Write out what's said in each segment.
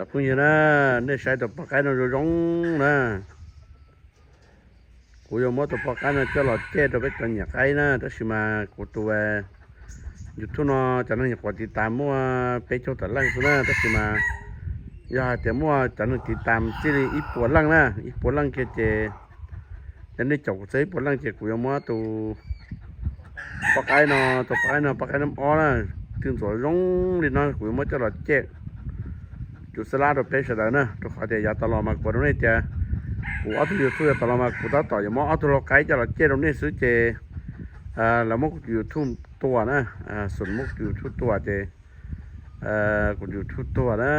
Phooj ywg na, nej saib tus poj qaib no zoo zoo na. Kuv yuav muab tus poj qaib no coj los cem rau peb cov nyiam qaib na, tab sis mas kuv tus YouTube no cov neeg nyuam qhuav tiv tam muaj peb caug tawm leej xwb na, tab sis mas yog hais tias muaj cov neeg tiv tam txij li ib puas leej na, ib puas leej kiag ces yog nej caum kuv txog ib puas leej ces kuv yuav muab tus poj qaib no, tus poj qaib no poj qaib nab ob na, twb ntxuav zoo li no kuv yuav muab coj los cem cuv xab lab rau peb sawv daws na, rau qhov tias yav tas los mas kuv rau nej tias kuv ob tug YouTube yav tas los mas kuv tab tom yuav muab ob tug lau qaib coj los cem rau nej xwb ces lawv muab kuv tus YouTube tua na, xum muab kuv tus YouTube tua ces kuv tus YouTube tuag na,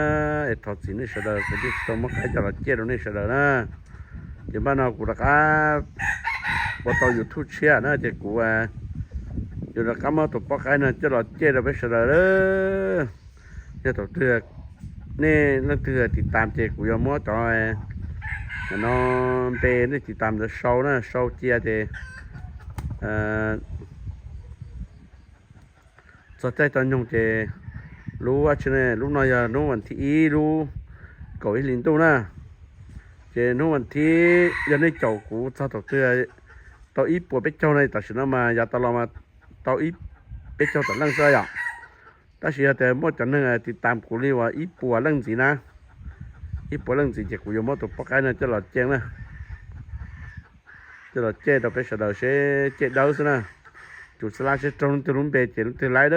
es thov txim nej sawv daws, kuv twb tsis tau muab qaib coj los cem rau nej sawv daws na. Ces npaj no kuv rov qab ua tau YouTube tshiab na, ces kuv yuav rov qab muab tus poj qaib no coj los cem rau peb sawv daws. Yog thaum twg nej leej twg tiv tam ces kuv yuav muab cov no npe nej tiv tam ntawd sau na, sau cia ces txog caij tau nyoog ces lub, lub no yog hnub vas thib ib lub kaum ib hlis ntuj na. Ces hnub vas thib, yog nej caum kuv txog thaum twg tau ib puas peb caug na, tam sim no mas yav tas los mas tau peb caug tawm leej xwb yom. Tab sis yog tias muaj cov neeg tiv tam kuv li uas ib puas leej ntxiv na, ib puas leej ntxiv ces kuv yuav muab tus poj qaib no coj los cem na, coj los cem rau peb sawv daws seb cem dawb xwb na. Cuv xab lab seb raug leej twg lub npe ces leej twg laib.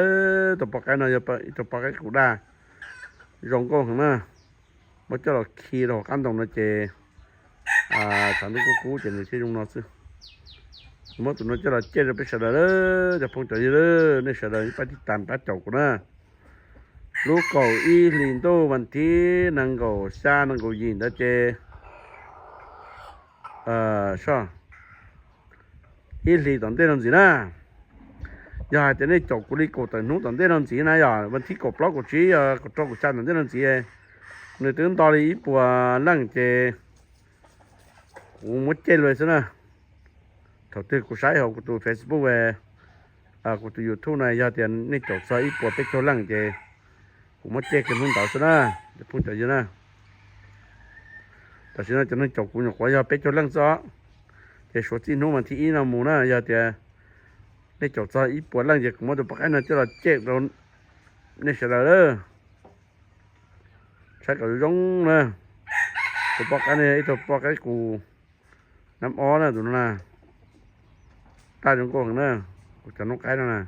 Tus poj qaib no yog ib tug poj qaib kaum daj zoo nkauj heev na. Muab coj los khi rau hauv qab ntoo no ces tshav ntuj kub kub ces nws thiaj zoo no xwb. Muab tus no coj los cem rau peb sawv daws, cov phooj cov ywg, nej sawv daws pab tiv tam pab caum kuv na. Lub kaum ib hlis ntuj vas thib nees nkaum xya nees nkaum yim ntawd ces ib hlis tom ntej no ntxiv na. Yog hais tias nej caum kuv li kaum tawm hnub tom ntej no ntxiv na, yog vas thib kaum plaub kaum tsib yog kaum rau kaum xya tom ntej no ntxiv, nws twb nto li ib puas leej ces kuv muab cem lawm xwb na. Thaum twg kuv saib hauv kuv tus Facebook, kuv tus YouTube no yog tias nej caum txog ib puas peb caug leej ces kuv muab cem kiag hnub ntawd xwb na, cov phooj cov ywg na. Tam sim no cov neeg caum kuv nyuam qhuav yog peb caug leej xwb os. Ces suav txij hnub vas thib ib no mus na, yog tias nej caum txog ib puas leej ces kuv muab tus poj qaib no coj los cem rau nej sawv daws lawm. Saib kom zoo na. Tus poj qaib no yog ib tug poj qaib kus nab ob na, tus no na. Daj zoo nkauj heev na, kuv cov noob qaib no na.